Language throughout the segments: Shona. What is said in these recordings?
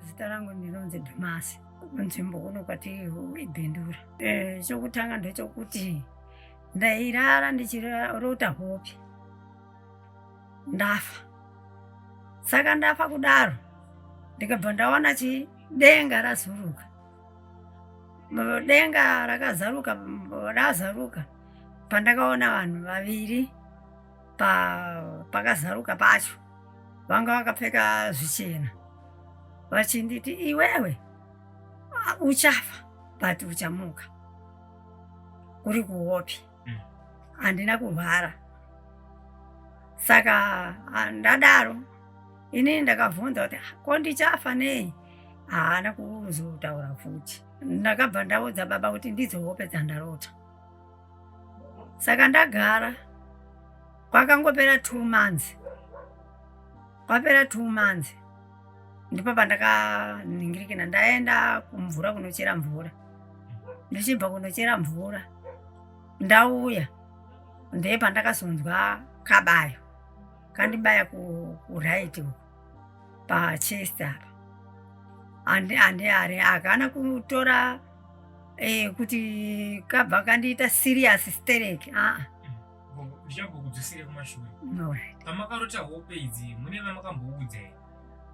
Zita rangu ndinonzi Dhumasi, kunzvimbo kuno kwati iBindura. Eh, chokutanga ndechokuti ndairara ndichirota hope ndafa. Saka ndafa kudaro ndikabva ndaona chi denga razuruka. Denga rakazaruka razaruka pandakaona vanhu vaviri pa pakazaruka pacho vanga vakapfeka zvichena vachinditi iwewe uchafa but uchamuka kuri kuhope handina kurwara saka ndadaro inini ndakabvunza kuti ko ndichafa nei haana kuzotaura futi ndakabva ndaudza baba kuti ndidzo hope dzandarota saka ndagara kwakangopera two months kwapera two months ndipo pandakaningirikina ndaenda kumvura kunochera mvura ndichibva kunochera mvura ndauya ndeye pandakazonzwa kabayo kandibaya kuright uku pachest apa andi akana kutora eh, kuti kabva kandiita serious sterek aa Ndichambokudzosere kumashure. Alright. Pamakarota hope idzi mune vamakamboudza here?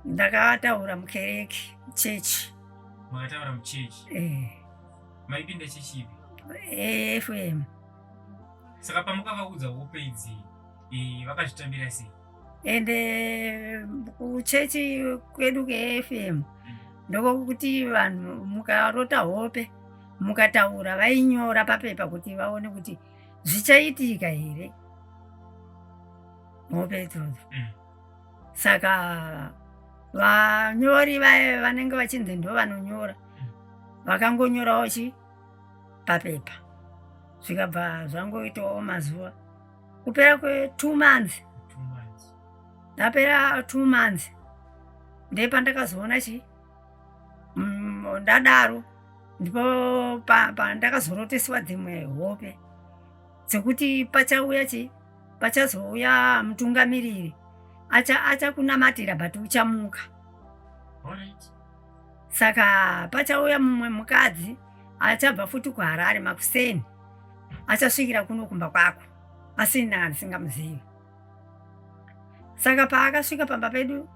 Ndakataura mukereke chechi. Makataura muchechi? Eh. Maipinda chechi ipi? AFM. Saka pamakavaudza hope idzi eh, vakazvitambira sei? Ende kuchechi kwedu keAFM ndokuti vanhu mukarota hope mukataura vainyora papepa kuti vaone kuti zvichaitika here hope idzodzo. Saka vanyori vaye vanenge vachinzi ndo vanonyora vakangonyorawo chi papepa zvikabva zvangoitawo mazuva kupera kwe two months ndapera two months ndepandakazoona chi ndadaro ndipo pandakazoroteswa dzimwe hope dzekuti pachauya chi pachazouya mutungamiriri achakunamatira but uchamuka. Saka pachauya mumwe mukadzi achabva futi kuHarare makuseni achasvikira kuno kumba kwako asi ndanga ndisingamuzivi. Saka paakasvika pamba pedu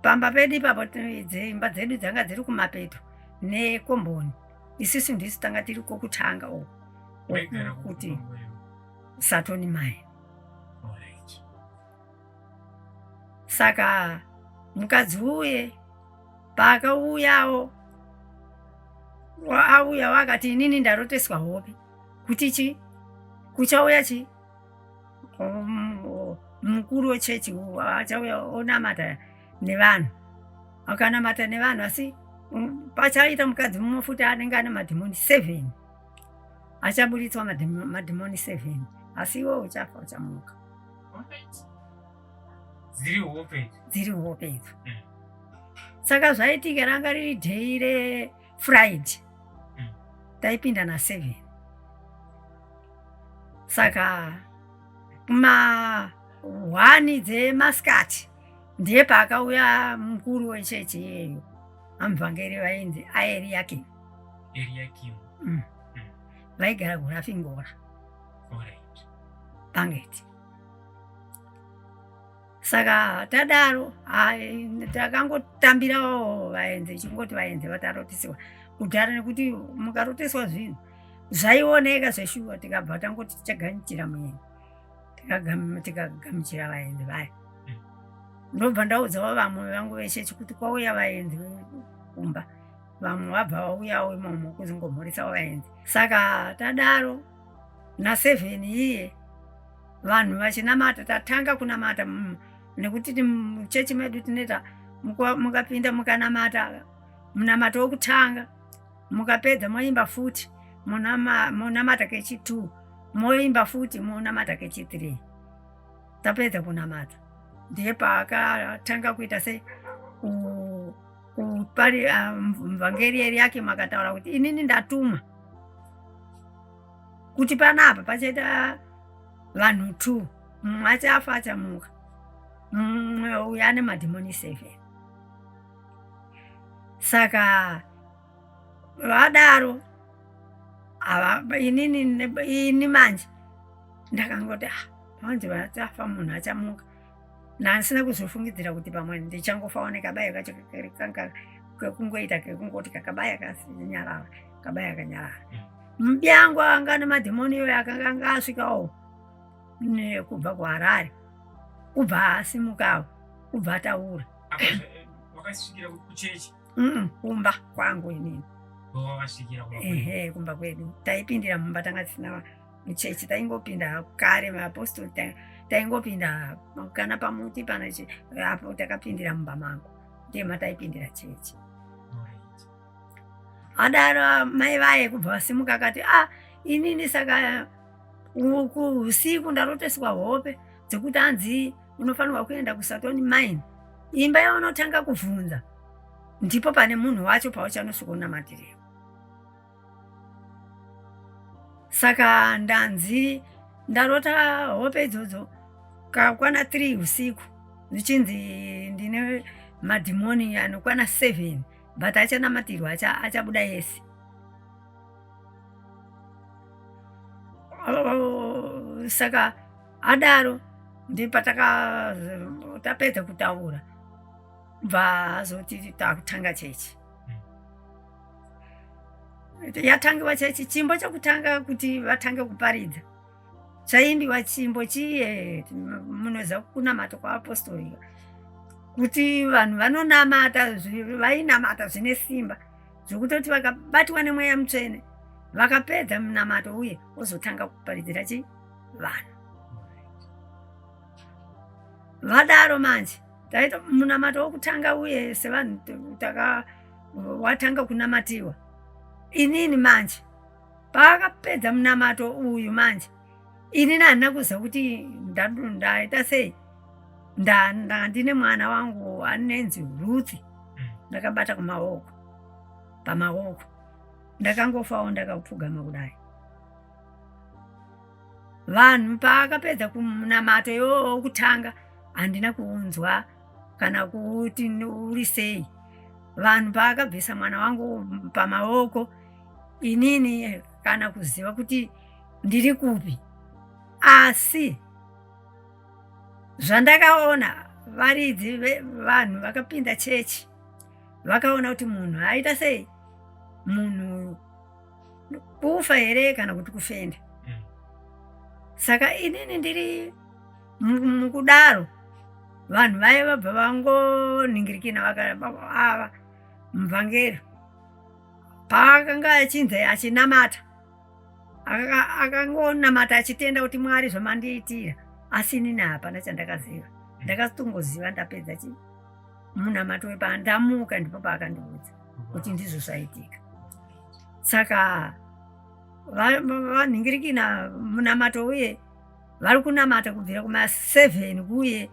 pamba pedu ipapo dzimba dzedu dzanga dziri kumapeto nekomboni isisu ndisu tanga tiri kokutanga uku kuti Satoni mai. Saka mukadzi uye paakauyawo auyawo akati inini ndaroteswa hope kuti chi kuchauya chi mukuru wechechi achauya onamata nevanhu akanamata nevanhu asi pachaita mukadzi mumwe futi anenge ane madhimoni 7 achaburitswa madhimoni 7 asi iwe uchafa uchamuka. Dziri hope dziri hope idzo. Saka zvaitika ranga riri day refriday. Taipinda na7 saka kuma 1 dzemasikati ndiye paakauya mukuru wechechi iyeyo amuvhangeri vainzi aEriakim. Eliakim. Vaigara kuRafingora. Pangeti. Saka tadaro takangotambirawo vaenzi chingoti vaenzi vatarotesiwa kudhara nekuti mukaroteswa zvinhu zvaioneka zveshuwa tikabva tangoti tichagamuchira muenzi tikagamuchira vaenzi vaya. Ndobva ndaudzawo vamwe vangu vechechi kuti kwauya vaenzi kumba vamwe vabva vauyawo imomo kuzongomhorisawo vaenzi. Saka tadaro na7 iye vanhu vachinamata tatanga kunamata nekuti muchechi medu tinoita mukapinda mukanamata munamato wokutanga mukapedza moimba futi monamata kechi2 moimba futi monamata kechi3 tapedza kunamata ndiye paakatanga kuita se pari mvhangeri yake makataura kuti inini ndatuma kuti panapa pachaita vanhu 2 mumwe achafa achamuka mumwe uyo ane madhimoni 7. Saka vadaro ava inini ini manje ndakangoti ah vanzi vachafa munhu achamuka ndandisina kuzofungidzira kuti pamwe ndichangofawo nekabaya kacho kanga kekungoita kekungoti kakabaya kasinyarara kabaya kanyarara mubyangu anga nemadhimoni iyoyo akanga anga asvikawo kubva kuharare kubva asimukawo kubva ataura wakasvikira kuchechi kumba kwangu inini ehe kumba kwedu taipindira mumba tanga tisina muchechi taingopinda kare maapostori taingopinda kana pamuti pana apo takapindira mumba mangu ndiye mataipindira chechi adaro mai vaye kubva vasimuka akati ah inini saka uku usiku ndaroteswa hope dzekuti hanzi unofanirwa kuenda kusatoni mine imba yaunotanga kuvhunza ndipo pane munhu wacho pauchanosvikonamatiriwa saka ndanzi ndarota hope idzodzo kakwana 3 usiku zvichinzi ndine madhimoni anokwana 7 but achanamatirwa achabuda yese saka adaro ndipataka tapedza kutaura bva azoti takutanga chechi yatangiwa chechi chimbo chekutanga kuti vatange kuparidza chaimbiwa chimbo chiye munoziva kunamata kwaapostori kuti vanhu vanonamata vainamata zvine simba zvekutoti vakabatwa nemweya mutsvene vakapedza munamato uye wozotanga kuparidzira chi vanhu vadaro manje taita munamato wokutanga uye sevanhu taka watanga kunamatiwa inini manje paakapedza munamato uyu manje inini handina kuziva kuti ndaita sei ndandine mwana wangu anenzi Ruth ndakabata kumaoko pamaoko ndakangofawo ndakapfugama kudai vanhu paakapedza kumunamato iwowo wokutanga handina kuunzwa kana kuti uri sei vanhu paakabvisa mwana wangu pamaoko inini kana kuziva kuti ndiri kupi asi zvandakaona varidzi vanhu vakapinda chechi vakaona kuti munhu aita sei munhu uyu kufa here kana kuti kufenda Saka inini ndiri mukudaro vanhu vaye vabva vangoningirikina ava muvhangeri paakanga achinzi achinamata akangonamata achitenda kuti mwari zvamandiitira asi inini hapana chandakaziva ndakatongoziva ndapedza chi munamato wepandamuka ndipo paakandiudza kuti ndizvo zvaitika saka vanhingirikina munamato uye vari kunamata kubvira kuma 7 kuye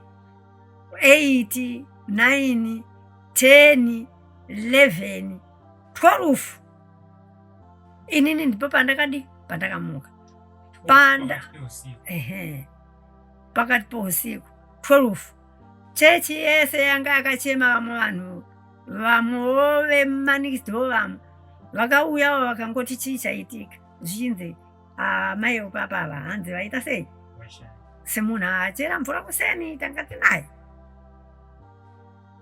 8 9 10 11 12 inini ndipo pandakadi pandakamuka panda ehe pakati pousiku 12 chechi yese yanga yakachema vamwe vanhu vamwewo vemanikidzo vamwe vakauyawo vakangoti chii chaitika zvichinzi amai ah, papa ava hanzi vaita sei semunhu achera mvura kuseni tanga tinaye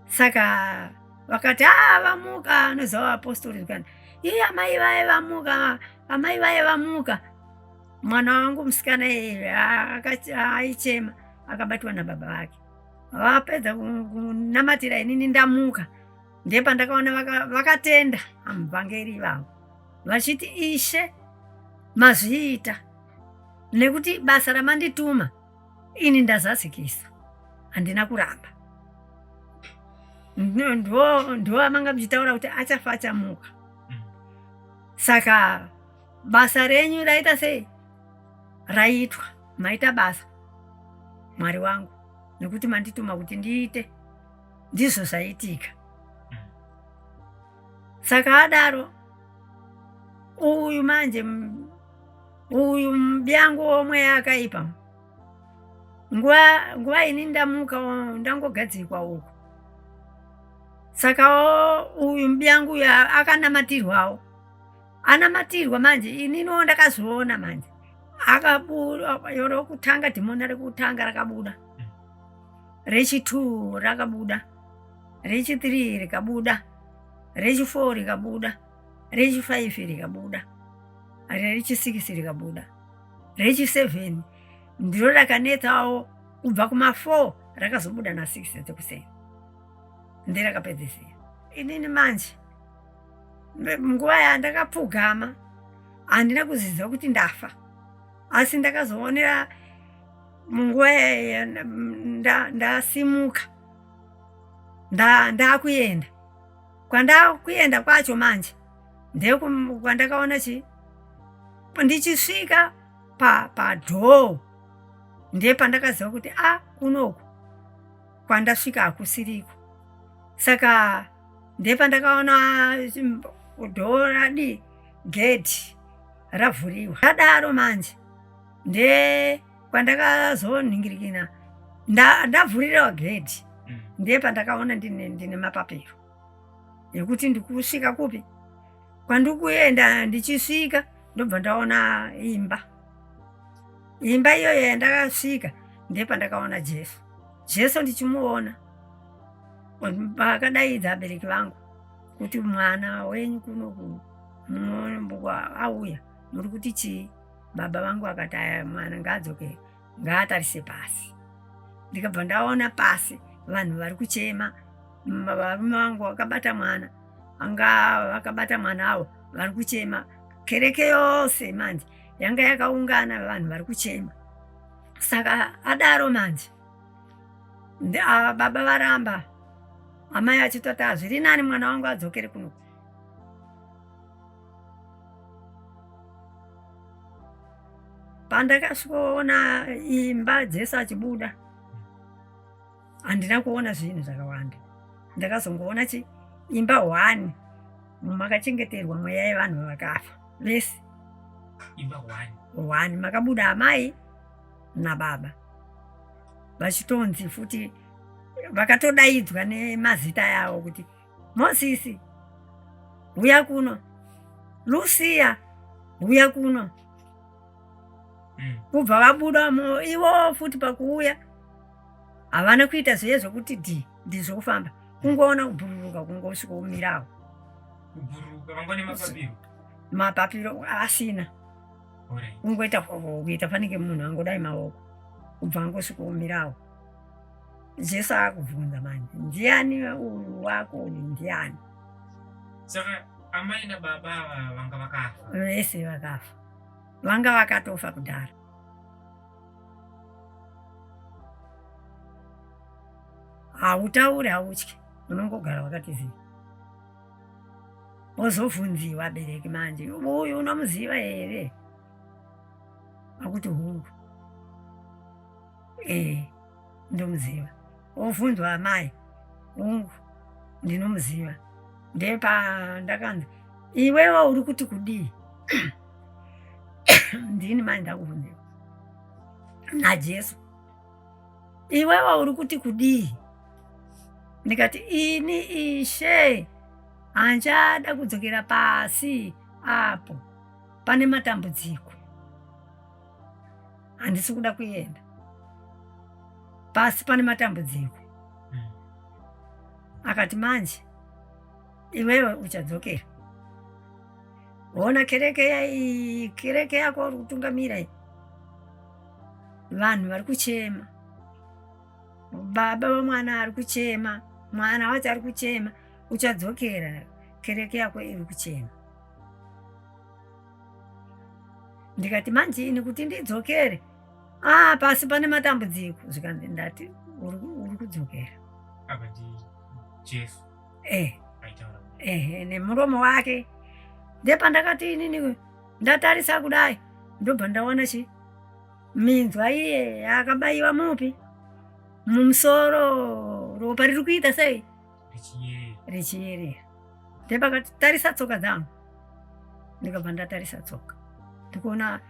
saka vakati a ah, vamuka anoziva vapostori kana iye amai vaye vamuka amai vaye vamuka mwana wangu musikana iye aichema akabatwa nababa vake vapedza kunamatira inini ndamuka ndepandakaona vakatenda amuvhangeri ivavo vachiti ishe mazviita nekuti basa ramandituma ini ndazadzikisa handina kuramba ndo amanga muchitaura kuti achafa achamuka saka basa renyu raita sei raitwa maita basa mwari wangu nekuti mandituma kuti ndiite ndizvo zvaitika saka adaro uyu manje uyu mubyangu womweya akaipa nguva nguva ini ndamuka ndangogadzikwa uku Saka uyu mubiyangu uyu akanamatirwawo, anamatirwa manje, ininiwo ndakazviona manje akabuda rokutanga dhimoni rekutanga rakabuda, rechi2 rakabuda, rechi3 rikabuda, rechi4 rikabuda, rechi5 rikabuda, rechi6 rikabuda, rechi7 ndiro rakanetsawo kubva kuma4 rakazobuda na6 dzekuseni, nderakapedzisira. Inini manje nguva yandakapfugama handina kuziva kuti ndafa, asi ndakazoonera munguva ndasimuka ndakuenda kwandakuenda kwacho manje ndekwandakaona chi ndichisvika padhoo ndiye pandakaziva kuti a kunoku kwandasvika hakusiriko. Saka ndiye pandakaona dhoo radi gedhi ravhuriwa radaro manje, ndiye kwandakazonhingirikina ndavhurirawa gedhi, ndiye pandakaona ndine mapapiro ekuti ndikusvika kupi kwandikuenda. Ndichisvika ndobva ndaona imba, imba iyoyo yandakasvika ndiye pandakaona Jesu. Jesu ndichimuona pakadaidza abereki vangu kuti mwana wenyu kunoku auya, muri kuti chii? Baba vangu akati aya mwana ngaadzoke, ngaatarise pasi. Ndikabva ndaona pasi vanhu vari kuchema, varume vangu vakabata mwana, anga vakabata mwana avo vari kuchema. Kereke yose manje yanga yakaungana, vanhu vari kuchema. Saka adaro manje baba varamba, amai achitoti hazviri nani mwana wangu adzokere kuno. Pandakasvikoona imba Jesu achibuda, handina kuona zvinhu zvakawanda, ndakazongoona chi imba 1 makachengeterwa mweya yevanhu vakafa vese. Imba 1 1 makabuda amai nababa vachitonzi futi, vakatodaidzwa nemazita yavo kuti Mosisi huya kuno, Lucia huya kuno. Kubva vabuda ivo futi pakuuya havana kuita zviye zvokuti dhi ndizvokufamba, kungoona kubhururuka, kungosvika umirawo. Kubhururuka vanga nemapapiro? Mapapiro asina, kungoita kuita fanike munhu angodai maoko, kubva angosvika umirawo. Jesu akubvunza manje, ndiani uyu wako uyu, ndiani? Saka amai nababa ava vanga vakafa? Vese vakafa, vanga vakatofa kudhara. Hautauri, hautyi, unongogara wakatiziva. Wozobvunziwa abereki manje, uyu unomuziva here? Akuti hungu, ee ndomuziva. Wobvunzwa amai, hungu ndinomuziva. Ndepandakanzi iwewe uri kuti kudii? Ndini mai ndakubvunziwa naJesu, iwewe uri kuti kudii? Ndikati ini Ishe handichada kudzokera pasi apo, pane matambudziko, handisi kuda kuenda pasi pane matambudziko. Akati manje iwewe uchadzokera, ona kereke yai, kereke yako uri kutungamira iyi, vanhu vari kuchema, baba vemwana ari kuchema, mwana wacho ari kuchema, uchadzokera, kereke yako iri kuchema. Ndikati manje ini kuti ndidzokere ah pasi pane matambudziko. Zvikanzi ndati uri kudzokera. Apa ndi Jesu eh ehe nemuromo wake. Ndepandakati inini ndatarisa kudai, ndobva ndaona chi minzwa iye akabaiwa mupi mumusoro, ropa riri kuita sei richiyerera. Ndepakati tarisa tsoka dzangu, ndikabva ndatarisa tsoka, ndikuona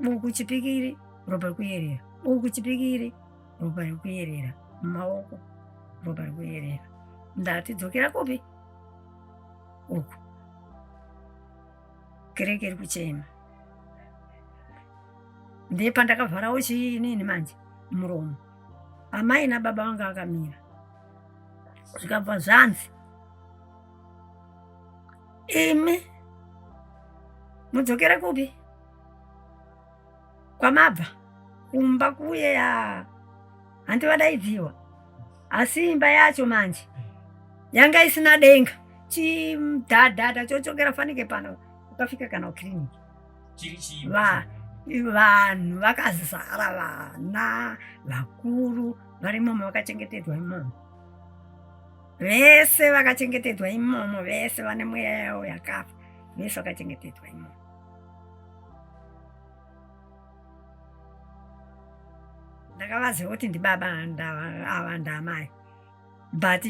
uku chipikiri ropa rikuyerera, uku chipikiri ropa rikuyerera, mumaoko ropa rikuyerera. Ndati dzokera kupi uku, kereke iri kuchema. Ndiye pandakavharawo chiinini manje muromo, amai nababa vanga vakamira, zvikabva zvanzi imi mudzokere kupi kwamabva kumba kuye ya hanti vadaidziwa asi imba yacho manje yanga isina denga chidhadhadha chochokera fanike pano ukafika kana kukiriniki vanhu vakazara vana vakuru vari imomo vakachengetedzwa imomo vese vakachengetedzwa imomo vese vane mweya yavo yakafa vese vakachengetedzwa imomo ndakavaziva kuti ndibaba ava ndaamai but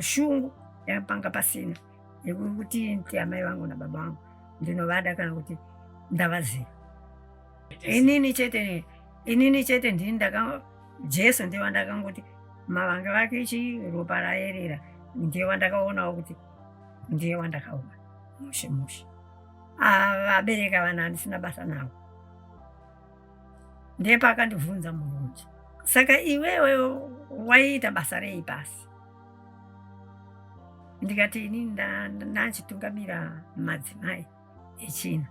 shungu yapanga pasina yekuti nti amai vangu nababa vangu ndinovada kana kuti ndavaziva inini chete inini chete ndini ndaka jesu ndiye wandakangoti mavanga vake chi ropa raerera ndiye wandakaonawo kuti ndiye wandakaona mushe mushe vabereka vana handisina basa navo ndiye paakandibvunza mubvunzo saka iwewe waiita basa rei pasi ndikati ini ndachitungamira madzimai echina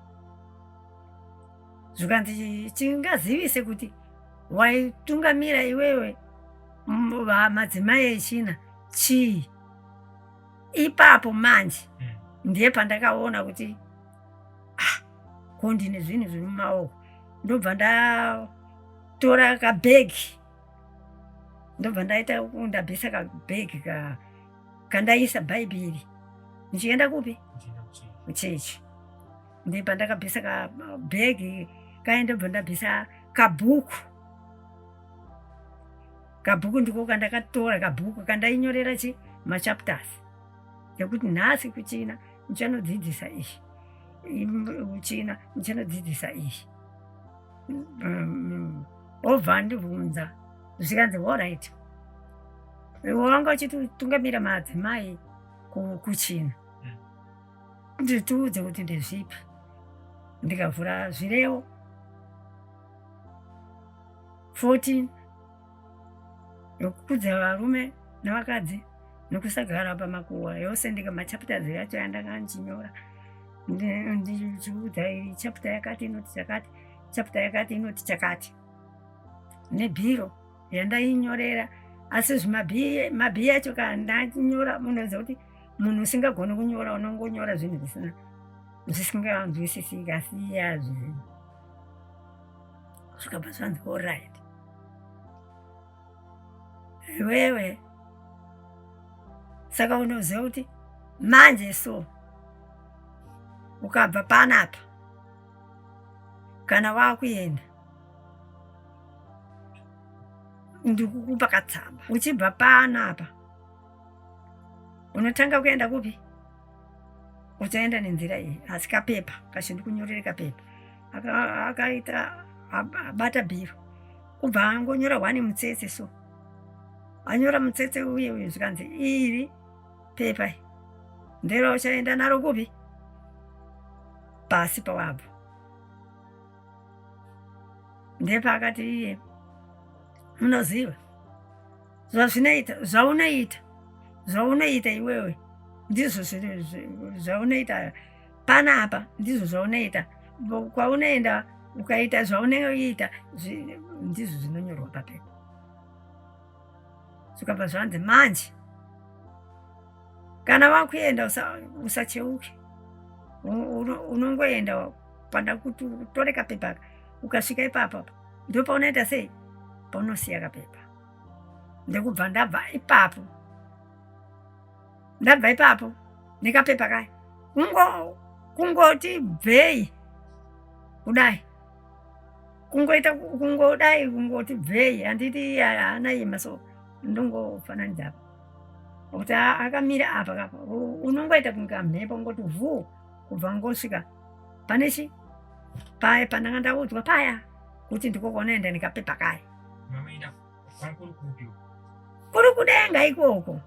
zvikanzi chingazivise kuti waitungamira iwewe madzimai echina chii ipapo manje ndiye pandakaona kuti ah, ko ndine zvinhu zviri mumaoko ndobva ndatora kabhegi ndobva ndaita ndabvisa kabhegi ka kandaisa bhaibheri ndichienda kupi kuchechi ndiye pandakabvisa kabhegi kaye ndobva ndabvisa kabhuku kabhuku ndiko kandakatora kabhuku kandainyorera chi machapters ekuti nhasi kuchina ndichanodzidzisa izvi kuchina ndichanodzidzisa izvi obva andibvunza zvikanzi horit wanga uchititungamira madzimai kuchina nditiudze kuti ndezvipi ndikavhura zvirevo 14 yokukudza varume nevakadzi nokusagara pamakuwa yose ndika machapters yacho yandanga ndichinyora ndichiudza iri chapter yakati inoti chakati chapter yakati inoti chakati nebhiro yandainyorera asi zvimabhii mabhii acho ka ndanyora munoziva kuti munhu usingagoni kunyora unongonyora zvinhu zvisina zvisinganzwisisiki asi iye azvizivi zvikabva zvanzi orit iwewe saka unoziva kuti manje so ukabva panapa kana wakuenda ndikukupa katsamba uchibva panapa unotanga kuenda kupi uchaenda nenzira iyi asi kapepa kacho ndikunyorere kapepa akaita abata bhiro kubva angonyora hwani mutsetse so anyora mutsetse uye uye zvikanzi iri pepa ndero uchaenda naro kupi pasi pawabva ndepaakati iye munoziva zvazvinoita zvaunoita zvaunoita iwewe ndizvo zvaunoita panapa ndizvo zvaunoita kwaunoenda ukaita zvaunoita ndizvo zvinonyorwa papepa zvikabva zvanzi manje kana wakuenda usacheuke unongoenda panda kuti utore kapepa ukasvika ipapa ndopaunoita sei paunosiya kapepa ndekubva ndabva ipapo ndabva ipapo nekapepa kaya kungo kungoti bvei kudai kungoita kungodai kungoti bvei handiti haana ima so ndongofananidza apa kuti akamira apa kapa unongoita kunge kamhepo ungoti vhuu kubva ngosvika pane chi paya pandanga ndaudzwa paya kuti ndiko kwaunoenda nekapepa kaya Mamaenda kwakuri kupi? Kuri kudenga ikoko.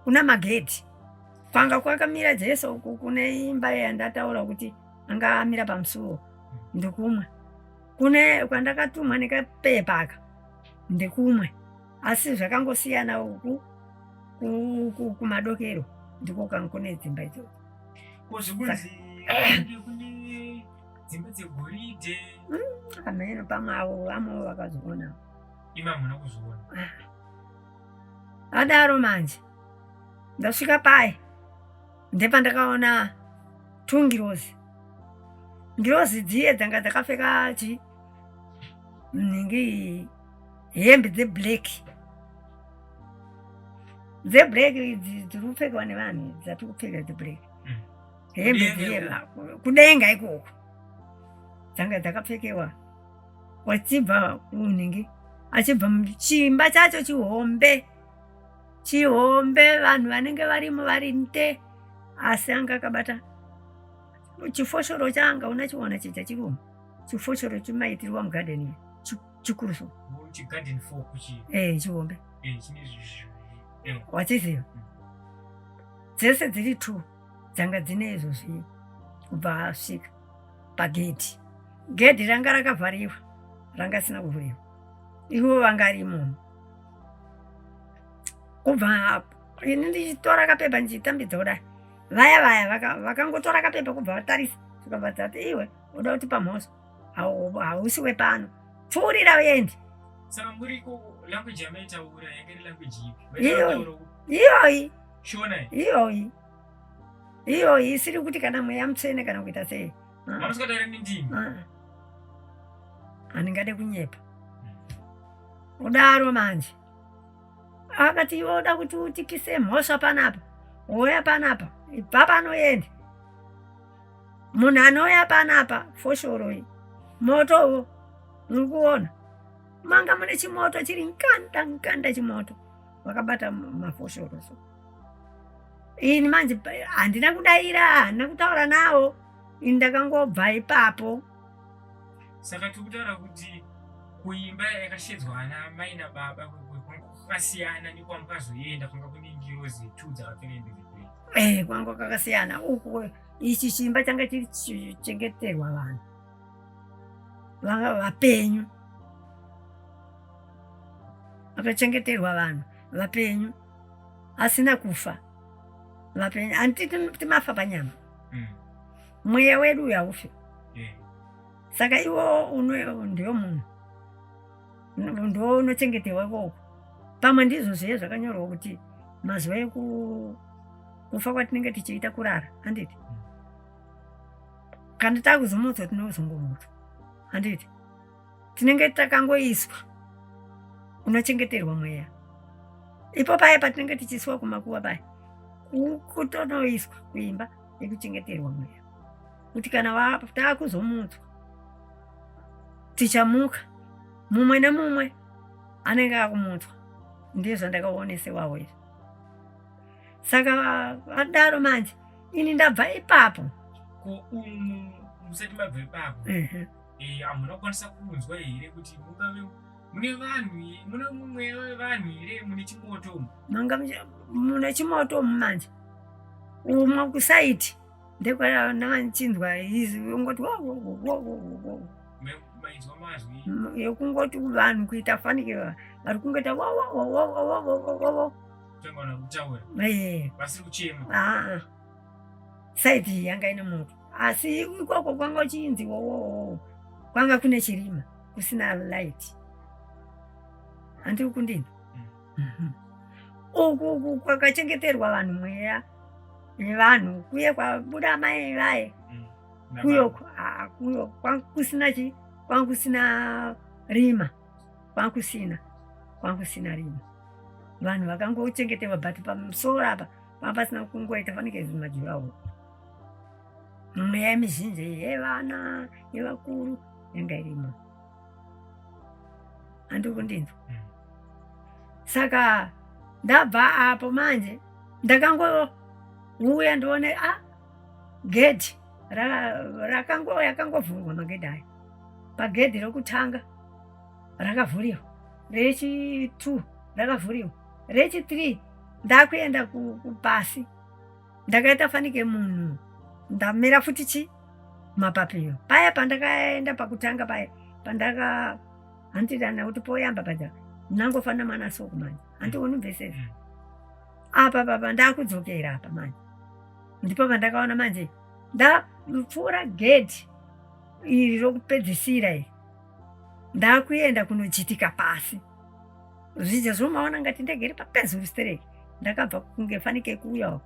Kuna magedhi kwanga kwakamira Jesu uku kune imba yandataura kuti anga amira pamusuwo ndekumwe, kune kwandakatumwa nekapepa aka ndekumwe, asi zvakangosiyana uku kumadokero ndiko kune dzimba idzodzo. Ko zvikunzi kune dzimba dzegoridhe? Hameno, pamwe avo vamwe vakazoona. Imi hamuna kuzviona? Adaro manje ndasvika paye ndepandakaona tungirozi, ngirozi dziye dzanga dzakapfeka chi nhingi hembe dzeblack, dzeblack idzi dziri kupfekwa nevanhu dzati kupfeka dzeblack, hembe dziye kudenga ikoko dzanga dzakapfekewa wachibva kunhingi achibva muchimba chacho chihombe chihombe, vanhu vanenge varimo vari nte, asi anga akabata chifoshoro chaanga unachiona chija chirimo chifoshoro chimaitirwa mugadheni chikuru so. Chigarden fork chi? Chihombe. Wachiziva? Dzese dziri two dzanga dzine izvozvi. Kubva asvika pagedhi, gedhi ranga rakavhariwa, ranga risina kuvhuriwa, ivo vanga rimo. Kubva ini ndichitora kapepa ndichitambidza kudai, vaya vaya vakangotora kapepa kubva vatarisa, zvikabva dzati, "Iwe uda kutipa mhosva, hausi wepano, pfuurira uende." Saka muriko language yamaitaura yanga iri language ipi? Iyoyi iyoyi. Shona? Iyoyi iyoyi, isiri kuti kana mweya mutsvene kana kuita sei. Mamusikataura nendimi? Handingade kunyepa. Kudaro manje akati, "Iwe uda kuti utipise mhosva panapa, woya panapa, ibva pano uende. Munhu anouya panapa, foshoro iyi, motowo muri kuona." Manga mune chimoto chiri nkanda nkanda, chimoto, vakabata mafoshoro. So ini manje handina kudaira, handina kutaura nawo, ini ndakangobva ipapo. Saka tiri kutaura kuti kuimba yakashedzwa ana mai nababa kwakasiyana nekwamukazoenda kwanga kune ngirozi two dzakapfeka hembe dzeblack? Kwanga kwakasiyana uku. Ichi chimba changa chiri chichengeterwa vanhu vanga vapenyu, vakachengeterwa vanhu vapenyu asina kufa, vapenyu. Handiti timafa panyama? Mweya wedu uyu haufi. Saka iwo ndiwo munhu ndo unochengeterwa ikoko. Pamwe ndizvo zviye zvakanyorwa kuti mazuva ekufa kwatinenge tichiita kurara, handiti? Kana takuzomutswa, tinozongomutswa, handiti? Tinenge takangoiswa unochengeterwa mweya ipo paya patinenge tichiiswa kumakuva paya, kutonoiswa kuimba yekuchengeterwa mweya, kuti kana taakuzomutswa tichamuka, mumwe nemumwe anenge akumutswa. Ndizvo zvandakaonesewawo izvi. Saka adaro manje ini ndabva ipapo. Ko umu musati mabva ipapo, hamuna kukwanisa kunzwa here kuti mungave mune vanhu, mune mumweya wevanhu here mune chimoto umu? Manga mune chimoto umu manje, umwe kusaiti ndekwanachinzwa izwi ungoti wo wo wo wo wo wo. Mainzwa mazwi? Yekungoti vanhu kuita fanike vari kungoita wo wo wo wo wo wo wo wo wo. Tangana kutaura? Vasiri kuchema? Ah, saiti iyi yanga ine moto, asi ikoko kwanga uchinzi wo wo wo, kwanga kune chirima kusina light, handiri kundini. Uku kwakachengeterwa vanhu, mweya yevanhu, kuye kwabuda mai vaye, kuyo kuyo kusina chi, kwanga kusina rima, kwanga kusina rima, vanhu vakangochengeterwa, but pamusoro apa panga pasina kungoita fanike zvimajurawo. Mweya mizhinji yevana yevakuru yanga irimo, handiri kundinzwa? Saka ndabva apo manje ndakangouya ndione a gedhi rakango yakangovhurwa, magedhi ayo. Pagedhi rokutanga rakavhuriwa, rechi2 rakavhuriwa, rechi3. Ndakuenda kupasi ndakaita fanike munhu ndamera futi chi mapapiro paya pandakaenda pakutanga paya pandaka handidana kuti poyamba paja ndangofana mwana soko manje handioni mvesesa mm. apa papa ndakudzokera apa manje ndipo pandakaona manje ndapfuura gedhi iri rokupedzisira iri ndakuenda kunojitika pasi zvija zvomaona ngati ndegere papezuru stereki ndakabva kunge fanike kuuya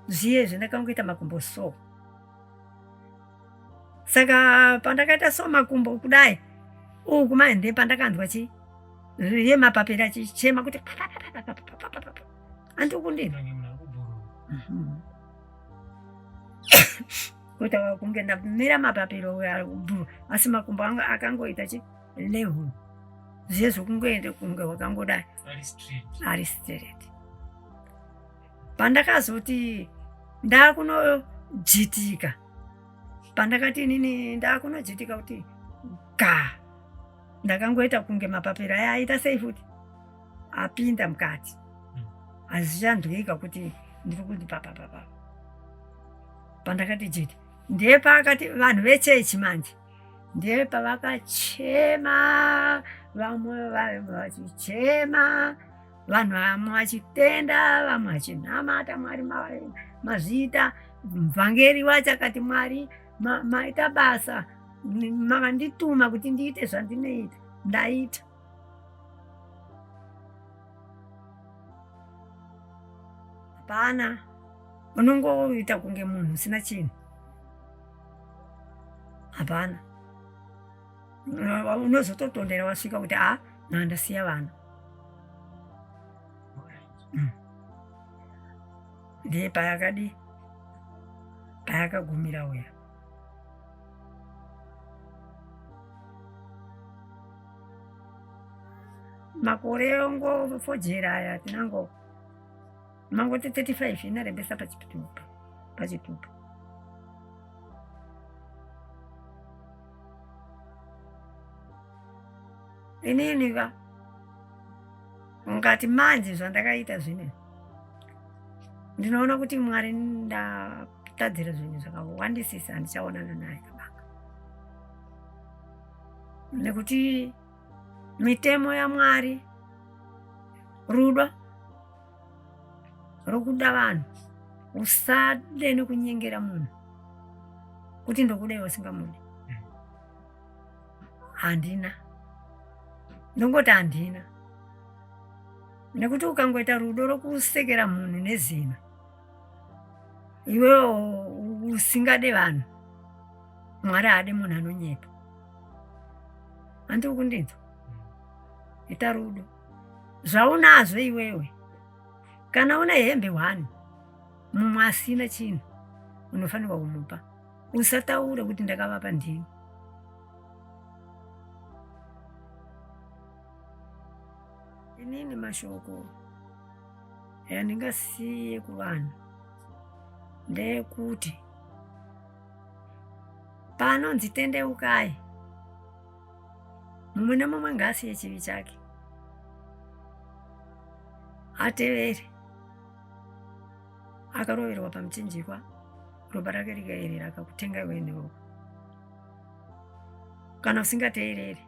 zviye zvendakangoita makumbo so saka pandakaita so makumbo kudai uku mai nde pandakanzwa chi riye mapapiro achichema kuti andikundini mhm. kuita kunge ndamira mapapiro asi makumbo angu akangoita chi level zviye zvokungoenda kunge wakangodai ari straight pandakazoti ndakunojitika pandakati inini ndakunojitika kuti ga ndakangoita kunge mapapiro aya aita sei futi apinda mukati hazvichanzwika kuti ndiri kuti papapapa pandakati jiti ndiye paakati vanhu vechechi manje ndiye pavakachema vamwe vachichema vanhu vamwe vachitenda vamwe vachinamata mwari mazviita mvhangeri wacho akati mwari maita basa makandituma kuti ndiite zvandinoita ndaita hapana unongoita kunge munhu usina chinhu hapana unozototondera wasvika kuti a na ndasiya vana mm. ndiye payakadi payakagumira uya makore ongofojera aya tinango mangoti 35 inarembesa pachitupa pachitupa inini ka ungati manje zvandakaita zvine ndinoona kuti mwari ndatadzira zvinhu zvakawandisisa handichaonana naye kabanga nekuti mitemo yamwari rudo rokuda vanhu usade nekunyengera munhu kuti ndokuda iwe usingamudi handina ndongoti handina nekuti ukangoita rudo rokusekera munhu nezina iwewo usingade vanhu mwari haade munhu anonyepa handi ukundinzwa ita rudo zvaunazvo iwewe kana une hembe one mumwe asina chinhu unofanirwa kumupa usataure kuti ndakavapa ndini inini mashoko yandingasiye kuvanhu ndeyekuti panonzi tendeukai mumwe nemumwe ngaasiye chivi chake atevere akaroverwa pamuchinjikwa ropa rake rikaerera akakutenga iwe neropa kana usingateereri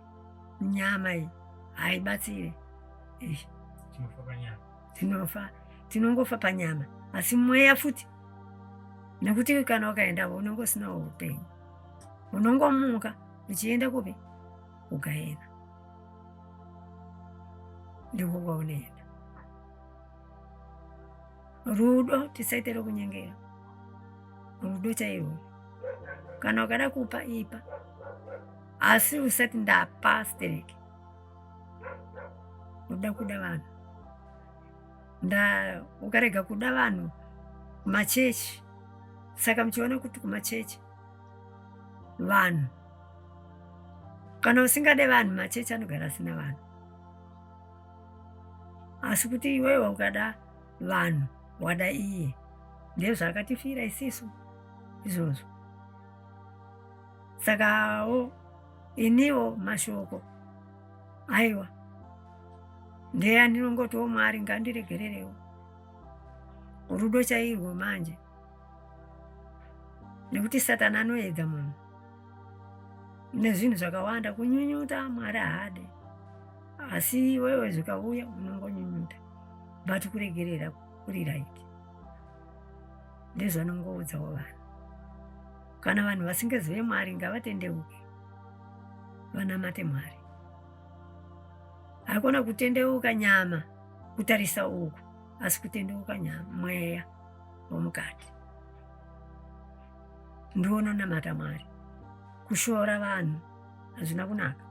nyama iyi haibatsire tinofa tinongofa panyama asi mweya futi nekuti kana ukaenda unonge usinawo upenyu unongomuka uchienda kupi ugaena ndiko kwaunoenda rudo tisaite rokunyengera rudo chairwo kana ukada kupa ipa asi usati ndapa stereki unoda kuda vanhu nda ukarega kuda vanhu kumachechi saka muchiona kuti kumachechi vanhu kana usingade vanhu machechi anogara asina vanhu asi kuti iwewe ukada vanhu wada iye ndezvaakatifira isisu izvozvo sakawo iniwo mashoko aiwa ndeyandinongotiwo mwari ngandiregererewo. Rudo chairwo manje, nekuti Satani anoedza munhu nezvinhu zvakawanda. Kunyunyuta Mwari haade, asi iwewe zvikauya unongonyunyuta, but kuregerera kuri right. Ndezvanongoudzawo vanhu, kana vanhu vasingazive Mwari ngavatendeuke vanamate Mwari. Hakuna kutendeuka nyama kutarisa uku, asi kutendeuka nyama mweya womukati ndiwo unonamata Mwari. Kushora vanhu hazvina kunaka,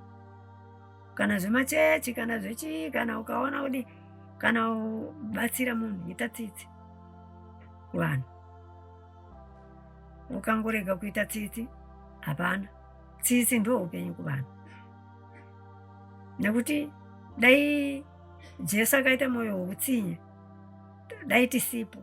kana zvemachechi kana zvechii. Kana ukaona kuti kana ubatsira munhu, ita tsitsi kuvanhu. Ukangorega kuita tsitsi, hapana tsitsi, ndo upenyu kuvanhu. Nekuti dai Jesu akaita mwoyo wokutsinye, dai tisipo.